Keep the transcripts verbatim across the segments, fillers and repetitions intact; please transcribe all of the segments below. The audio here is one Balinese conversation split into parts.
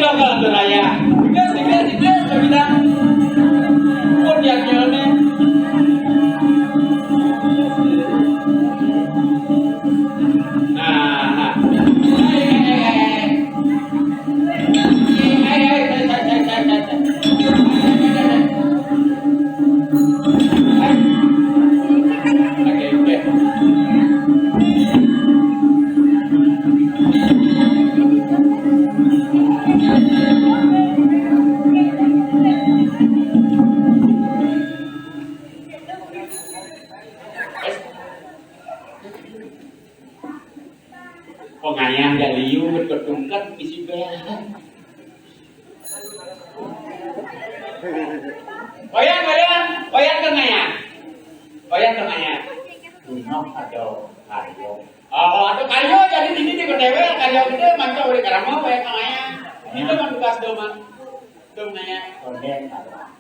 Coba tuh raya. Tiga, tiga, tiga, tiga. Pun yang nyone. Nah, nah. Hai, hai, hai, hai. Hai, hai, hai, hai, hai, hai, hai. Oke, oke. Pengayah galiu, betul-betul isi belah. Wayang, wayang, wayang tengayah. Wayang tengayah. Gunung ada kayu. Oh, ada kayu, jadi di sini berdewek, kayu gede, mantap oleh karama, wayang tengayah. Itu mah tugas doma. Doma ya. Konde, apa?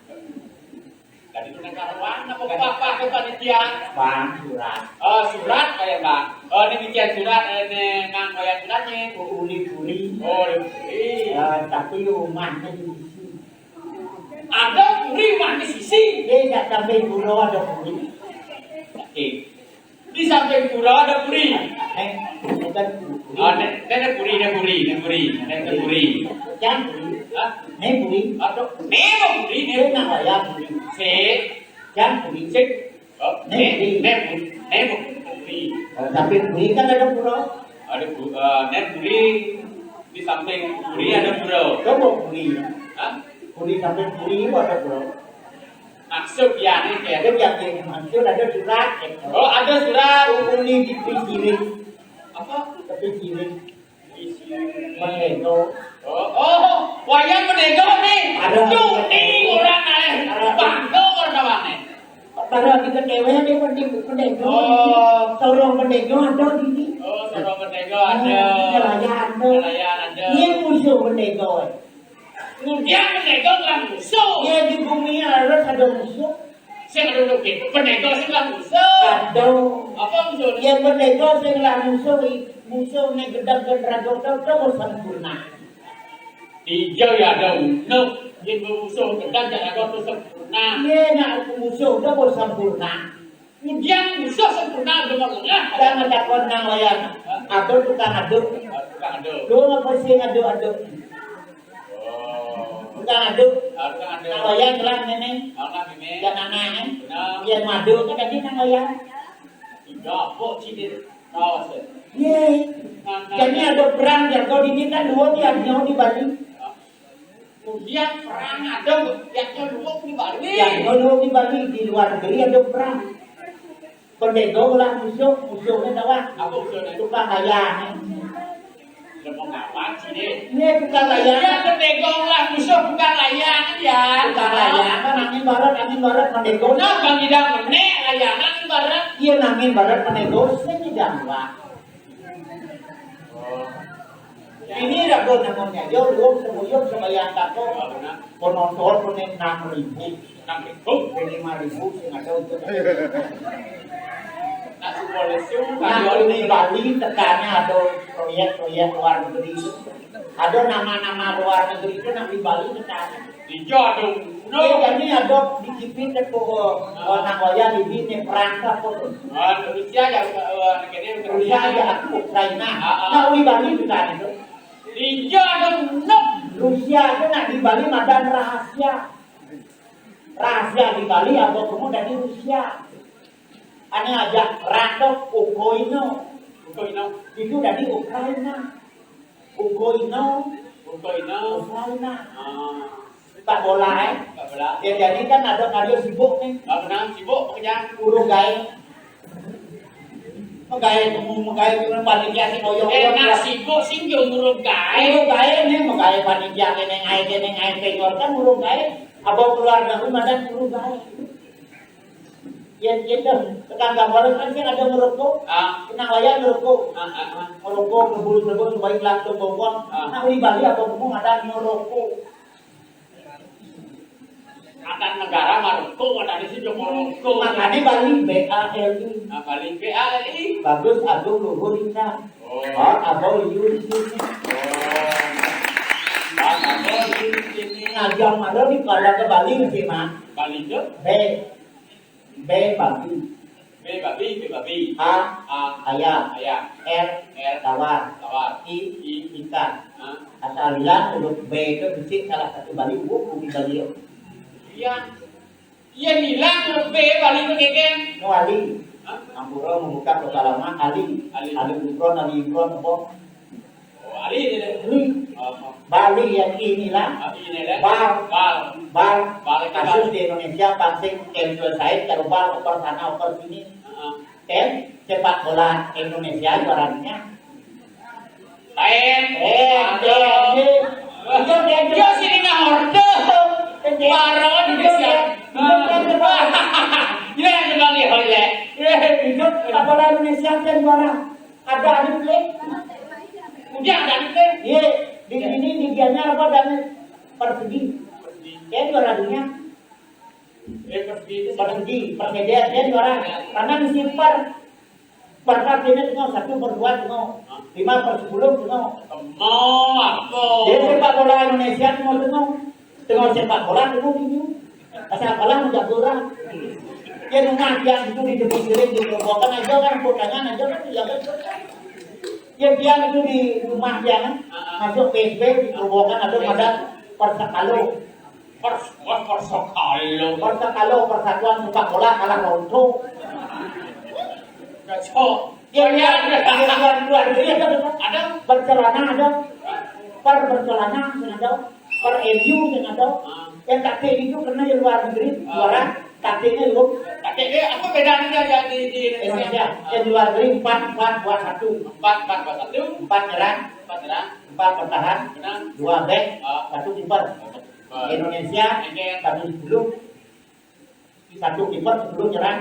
Tadi itu nang karuan, apa bapak ke panitia? Bang, surat. Oh, surat, kayak Bang. Oh, ini bikin surat, ini nang wayang suratnya. Uli-uli. Oh, uli-uli. Ya, tapi rumahnya di sini. Ada puri mah di sisi. Dia tidak sampai pulau ada puri. Oke. Di samping pura ada puri. Eh, bukan puri. Oh, ne, ne, ne puri, ne puri, ne puri, ne puri. Jangan puri. Hah? Ne puri. Aduh, ne puri, ne. Dia nak wayang puri. Si. Jangan puri. Si. Oh, ne, ne puri, ne puri. Oh, tapi puri kan ada pura. Ada pu-, eh, ne puri. Di samping puri ada pura. Coba puri. Hah? Puri samping puri itu ada pura. Maksud ya, nih, ya. Ada yang, yang maksud ada surat. Oh, ada surat. Uli di pikirin. Apa? Pikirin. Pendego. Oh, oh, wayang pendego nih. Ada. Cuti orang, eh. Ada. Bangga orang nih. Baru kita kewe dia pendego, pendego. Oh. Sorong pendego ada di sini. Oh, sorong pendego ada. Nelayan ada. Nelayan ada. Dia musuh pendego. Kemudian pendego lah musuh. Ya, di bumi harus ada musuh. Sing ada musuh gitu. Pendego sing lah musuh. Aduh. Apa musuh? Ya, pendego sing lah musuh, i-, musuh nih gedeg dan rago tau, tau sempurna. Tiga ya ada untuk. Yang musuh gedeg dan rago tau sempurna. Iya, nak musuh tau sempurna. Kemudian musuh sempurna dengan lengah. Jangan takut nang wayang. Hah? Atau tukang aduk. Oh, tukang aduk. Lu ngapa sih ngaduk-aduk? Oh. Tukang aduk. Oh, tukang aduk. Nang wayang jelas nenek. Oh, nang nenek. Dan anak, eh. Benar. Biar madu kan tadi nang wayang. Tidak, kok cilik. Awas, eh. Ye. Nang, nang. Jadi ada perang jago di sini kan dua tiap nyawa di Bali. Ah. Kemudian perang ada, yang kedua di Bali. Yang kedua di Bali, di luar negeri ada perang. Pendego lah musuh, musuhnya tahu. Apa musuhnya? Tukang layang. Udah mau ngawan sini. Ini tukang layang. Iya, pendego lah musuh, tukang layang ya. Tukang layang kan angin barat, angin barat pendego. Nah, Bang Idam menek layang angin barat. Iya, angin barat pendego, saya tidak, Pak. Ini rago namanya, yo, lu semuyuk sembahyang tako. Penonton pun enam ribu. Enam ribu? Lima ribu, sing ada untuk. Nah, di Bali tekannya ada proyek-proyek luar negeri itu. Ada nama-nama luar negeri itu nak di Bali tekannya. Iya dong. No. Jadi ada di T V teko, eh, nang wayah di sini perang apa tuh? Ah, Rusia ya, eh, negara Rusia Ukraina. Ya, aku Ukraina. Ah, ah. Nah, uli Bali juga ada tuh. Iya dong, no. Rusia itu nak di Bali madan rahasia. Rahasia di Bali apa kamu dari Rusia? Ane aja ratok Ukoino. Ukoino. Itu dari Ukraina. Ukoino. Ukoino. Ukraina. Ah. Pak bola, eh. Pak bola. Ya, jadi kan ada karya sibuk nih. Pak Benang sibuk pekerjaan. Urung gawe. Megawe, megawe panitia sing oyong-oyong. Eh, nak sibuk sing yo urung gawe. Urung gawe nih, megawe panitia kene ae, kene ae, kene kan urung gawe. Apa keluarga rumah dan urung gawe. Yen, yen dah, tekan gambaran kan sing ada ngerokok. Ah. Kena wayah ngerokok. Ah, ah, ah. Ngerokok, ngebul-ngebul, sebaik langsung bongkon. Ah. Nah, di Bali apa ngomong ada ngerokok. Ada negara mah rokok, ada di sini rokok. Makanya Bali B A L I. Nah, Bali B A L I. Bagus, agung, luhur, indah. Oh. Oh, abang, you di sini. Oh. Nah, nah, Ini aja malu di pada ke Bali mesti mah. Bali ke? B. B babi. B babi, B babi. A. A. Ayam. Ayam. R. R. Tawar. Tawar. I. I. Ikan. Hah? Asal lihat huruf B itu kecil salah satu Bali, uh, di Bali. Iya. Iya, bilang lebih Bali itu ngeken. Nu Ali. Hah? Ampura membuka kota lama, Ali. Ali. Ali Imron, Ali Imron, apa? Oh, Ali itu deh. Ali. Oh, oh. Bali yang ini lah. Ah, ini lah. Bal. Bal. Bal. Bal itu kasus bal. Di Indonesia pasti yang selesai, kalau bal oper sana, oper sini. Heeh. Kan sepak bola Indonesia juaranya. Lain. Eh, aduh. Dia sini nggak order. Baru Indonesia. Ini yang kembali oleh. Itu sepak bola Indonesia kan juara. Ada adik le. Udah ada adik le. Iya, di sini di dianya apa dan persegi. Persegi. Kan juara dunia. Eh, persegi itu persegi, persegi kan juara. Karena mesti per. Per artinya tengok satu per dua tengok. Lima per sepuluh tengok. Tengok apa? Dia sepak bola Indonesia tengok tengok. Tengok sepak bola tengok ini. Pasal apalah muda kurang. Dia rumah dia itu di depan sering di Gerobokan aja kan, bukannya aja kan, ya kan. Ya dia itu di rumah dia kan. Masuk P S B di Gerobokan ada pada Persakalo. Pers, wah, Persakalo. Persakalo, Persatuan Sepak Bola kalah rontok. Kacau. Ya, ya, ya, luar, luar negeri ada. Ada? Barcelona ada. Per Barcelona sing ada. Per M U sing ada. Ah. Yang kate itu karena di luar negeri, ah, juara, katenya lu. Kate dia apa bedanya ya di, di Indonesia? Indonesia. Ah. Yang luar negeri empat empat dua satu. Empat empat dua satu. Empat nyerang. Empat nyerang. Empat bertahan. Menang. Dua back. Ah. Satu kiper. Indonesia satu sepuluh, satu kiper sepuluh nyerang,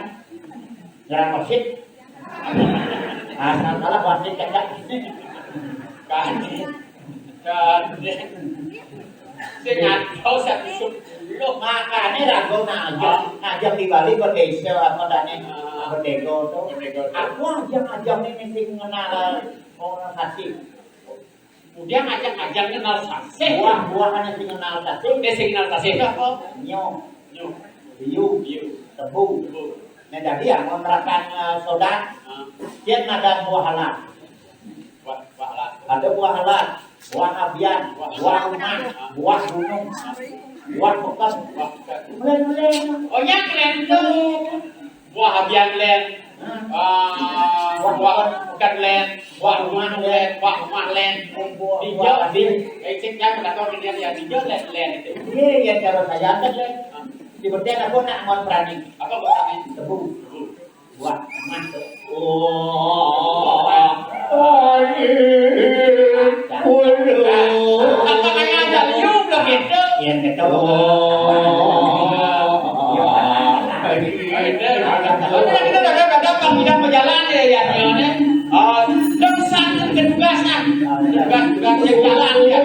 nyerang wasit. Asal kalah wasit kagak. Kan, kan, sing ngaco satu sepuluh. Makanya ragu ngajak, ngajak di Bali berdesa apa tadi, berdego tuh. Berdego tuh. Aku aja ngajak ini sing kenal orang kasih. Kemudian ajak-ajak kenal sasih. Buah-buahan yang kenal sasih. Eh, sing kenal sasih itu apa? Nyo. Nyo. Biu. Biu. Tebu. Tebu. Nah, jadi ya, mau nerangkan, eh, soda. Ah. Dia ada buah halak. Buah, buah halak. Ada buah halak. Buah abian. Buah, buah rumah. Ah. Buah gunung. Buah pekat. Buah pekat. Mulai-mulai. Oh, yang keren tuh. Buah abian len. Ah, buah bukan len, buah rumah len, buah rumah len. Hijau. Eh, cek yang nggak tahu dia, dia hijau len, len itu. Iya, iya, kalau saya kan len. Di berarti aku nak mau berani. Apa berani? Tebu. Tebu. Buah rumah. Oh. Apa kayak ada liu belum gitu? Iya, gitu. Oh. Kita kadang-kadang pas tidak berjalan ya, ya, ya, ya. Oh, dan satu ke tugasnya. Tugas, tugas yang jalan, ya.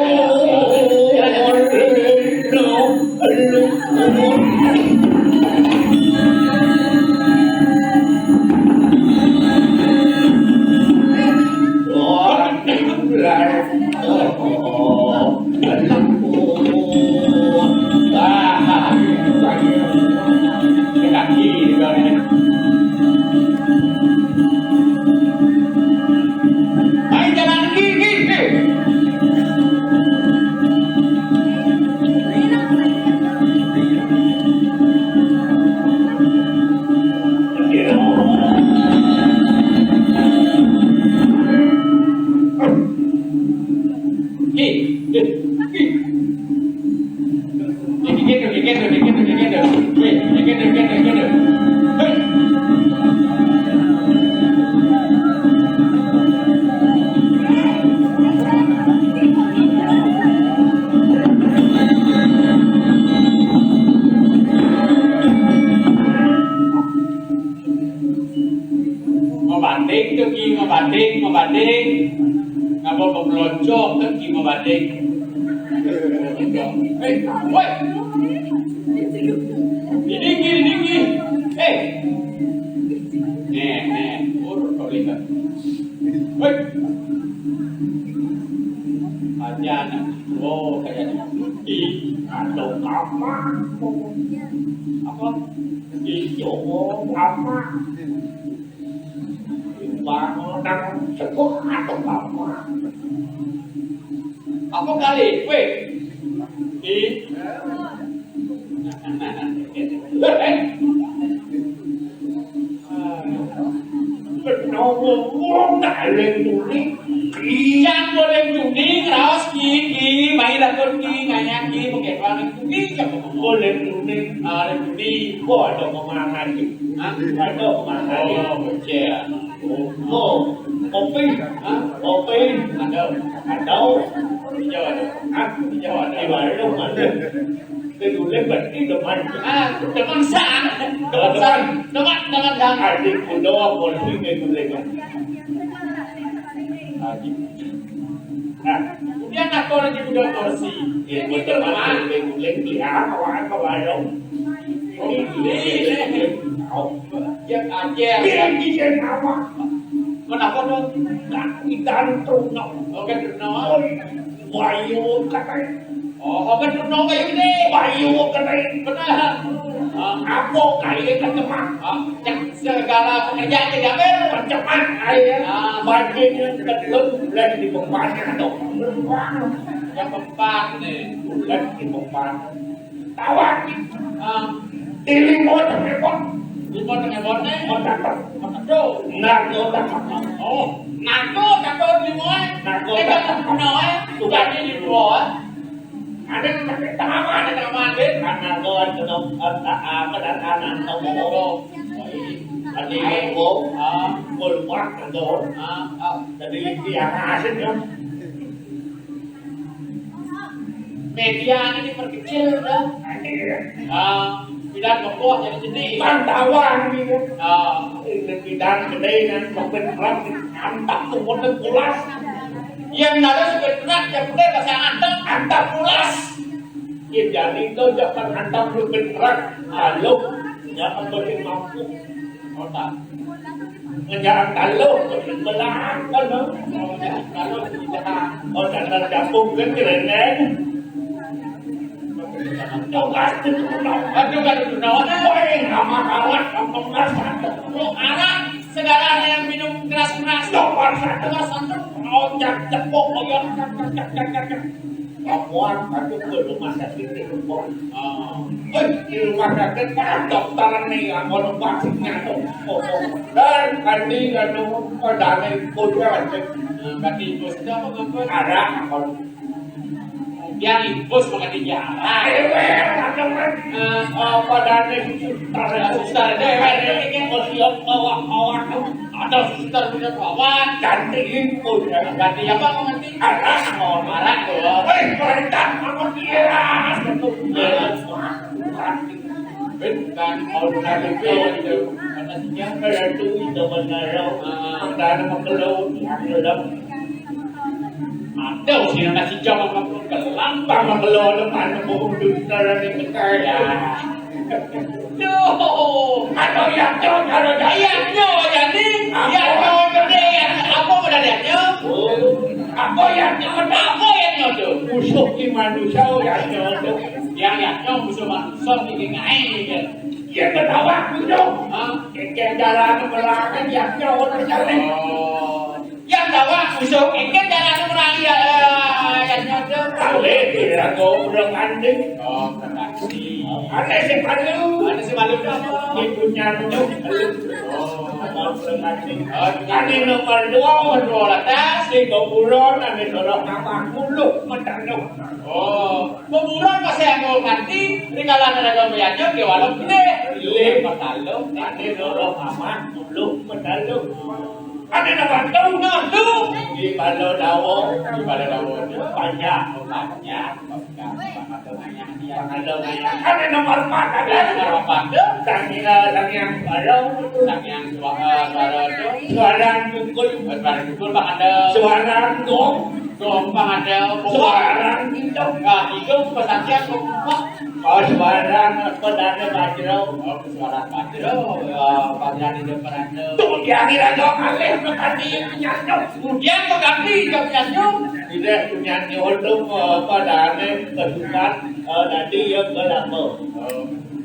Mabanding tuh, Ki, mabanding, mabanding. Ngapa pemlonco tuh, Ki, mabanding? Eh, woi. Didiki, didiki. Eh. Nih, nih, urut kau lihat. Woi. Aja anak. Oh. Di atau kamar. Apa? Di Jawa kamar. Di bangunan sebuah atau kamar. Apa kali? Weh. Di Kena wong-wong tak eling tuni. Yang boleh tuni raos ki, ki, mai lakon ki, ngayang ki, mengke paling tuni, siapa ngomong? Boleh tuni, ah, boleh tuni. Wah, ada pemangan ni. Hah? Ada pemangan ni. Oh, iya. Oh, kopi. Hah? Kopi. Ada. Ada. Iya, ada. Hah? Iya, ada. Di warung ada. Kedulen berarti demen. Ah, demen sang. Demen sang. Demen, demen sang. Adik kuda polisi kedulen. Adik. Nah, kemudian aku lagi kuda polisi. Ini demen. Kedulen dia, awak ke warung. Ini, ini, ini. Oh. Dia aja. Dia bisa nama. Kenapa tu? Tak, kita tu no. Oke, no. Bayu katai. Oh, obat Bruno kayu gede. Bayu katai. Benar. Ah, apa kali kan cepat? Ah, cek segala pekerjaan jadi apa? Cepat aja. Ah. Banjirnya kedua bulan di bawahnya ada. Yang keempat nih. Bulan di bawah. Tawang. Ah. Di lima tengah pon. Lima tengah pon nih. Mau datang. Aduh. Nah, mau datang. Oh, nato, nato di lima. Nato. Kita tak guna, eh. Bukan di dua. Ada yang pakai taman, ada taman, deh. Karena gua sudah, eh, tak, eh, kedatangan kamu. Oh, oh, ini. Tadi gua, ah, gua lupa, gua. Ah, ah. Tadi yang asik, ya. Media ini diperkecil, ya. Iya. Ah, tidak kokoh jadi sedih. Pantauan, gitu. Ah. Ini bidang gede, kan, makin berat, mantap tuh, model pulas. Yang nada sudah berat, ya benar, bahasa antep, antep pulas. Ya, jadi itu jangan antep lu berat, lalu jangan bikin mampu. Otak. Ngejar taluh, belah, kan, no? Kalau tidak, oh, jangan gabung, kan, keren, kan? Tugas itu, no. Aduh, aduh, no. Woi, nama kawan, kampung kelas, satu. Oh, anak, segala yang minum keras-keras. Nomor satu. Nomor satu. Loncat, tepuk, oyot, cak, cak, cak, cak, cak. Laporan masuk ke rumah sakit di Rembang. Ah. Eh, di rumah sakit, Pak, dokter nih, yang mau vaksinnya tuh. Oh, oh. Dan kami, anu, padane kuda, cek. Nah, berarti bos itu apa, apa? Arah, apa? Yang bos bukan di jalan. Eh, weh, ada, weh. Eh. Oh, padane suster. Ya, suster, deh, weh, ini kan. Oh, siap, bawa, bawa, tuh. Ada suster punya kawan. Ganti info, ya. Ganti apa mau ganti? Anak mau marah tuh. Hei, perintah sama dia. Bukan mau dari itu. Karena siang kayak itu, itu benar. Ah. Karena mau keluar, yang gelap. Ada sih nasi jam apa pun kelam. Bang mau keluar, mana mau duduk sekarang ini, kayak. Duh, atau yang jauh, kalau jauh. Iya, nyo, jadi, iya, nyo, gede, ya. Apa bedanya, nyo? Oh, apa yang nyo, apa yang nyo tu? Musuh di manusia, yang nyo tu. Yang, yang nyo musuh manusia, bikin ngai, ya. Dia ketawa, musuh. Hah? Yang jalan, belakang, yang nyo, terjadi. Oh. Yang tawa musuh engke jangan merangi, eh, yang nyodo. Kalih diraga Pura Kanding. Oh, Pura Kanding. Ane sing malu. Ane sing malu apa? Ibu nyandung. Oh. Pura Kanding. Oh, ane nomor dua. Nomor dua lantas. Sing kuburan, ane dorong apa? Muluh, medano. Oh, kuburan pas yang mau ganti, di kalangan ada yang nyodo, dia walau gede. Gede, medano. Ane dorong apa? Muluh, medano. Ane nang bantu. Nah, tu. Di bala dawa. Di bala dawa. Banyak. Banyak. Banyak. Ane nomor empat, ada. Nomor empat tu. Sang Hyang, Sang Hyang Suara. Sang Hyang Suara, Suara tu. Suara tukul. Suara tukul, Pak, ada. Suara gong. Gong, Pak, ada. Suara hidung. Nah, hidung, Pak, ada. Oh, suara apa, ada, Pak, ada. Oh, suara Padro, eh, Padro di depan Padro. Tuh, dia kira dua kali, berarti nyanyo. Kemudian berganti, dia nyanyo. Tidak punya nyolong apa dane kesukaan, eh, tadi ya kelapa.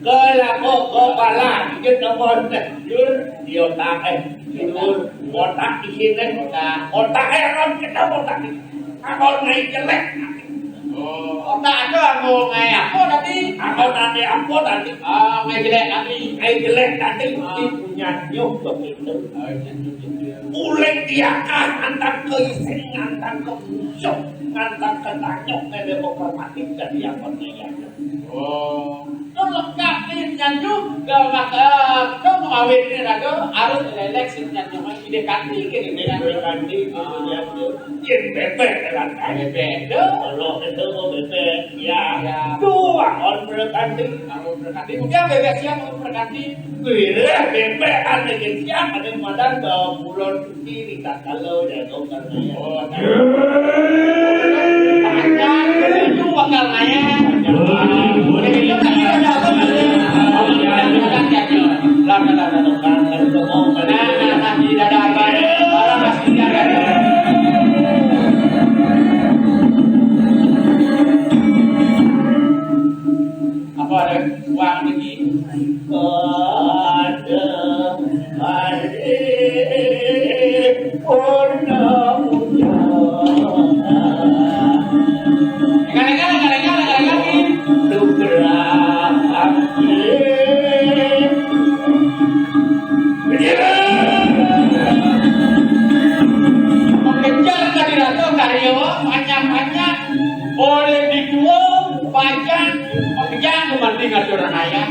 Kelapa kepala, dia nomor teh, jur, dia otak, eh, jur, otak di sini, otak, otak, eh, orang kita otak ni. Aku naik jelek. Oh, otak ada mau ngai apa tadi? Aku tadi apa tadi? Ah, ngai jelek tadi. Ngai jelek tadi, ah. Dia punya nyuh begitu. Ah, iya, iya, iya. Uleng diakah antar ke ising, antar ke musuh, antar ke tanyuk, ngai dia mau hormati jadi apa ni ya? Oh. Itu lengkap ni, nyanju, ke maka, ke mengawin ni raga, harus lelek si nyanju, ide kanti ke ni, ide kanti, gitu, ya, tu. Yen bebek, kan? Bebek, tu. Kalau itu mau bebek, ya. Ya. Tu, akon berkanti. Kalau berkanti, mungkin bebek siap mau berkanti. Wih, bebek, ada yang siap, ada yang madan, bawa pulon. Kiri tak kalau dia dongkar naya. Oh, panjang, itu bakal naya. Udah gitu, tadi ada apa, tadi? Lama, lama, lama. Nah, nah, nah, tidak ada apa. Orang masih tidak ada. Apa ada uang lagi? Ada hari orang ucap. Kali-kali, kali-kali, kali-kali. Tugerak hati. Mengejar tadi ratu karyawan panjang-panjang. Oleh dituo, pajan, makejang mending atur raya.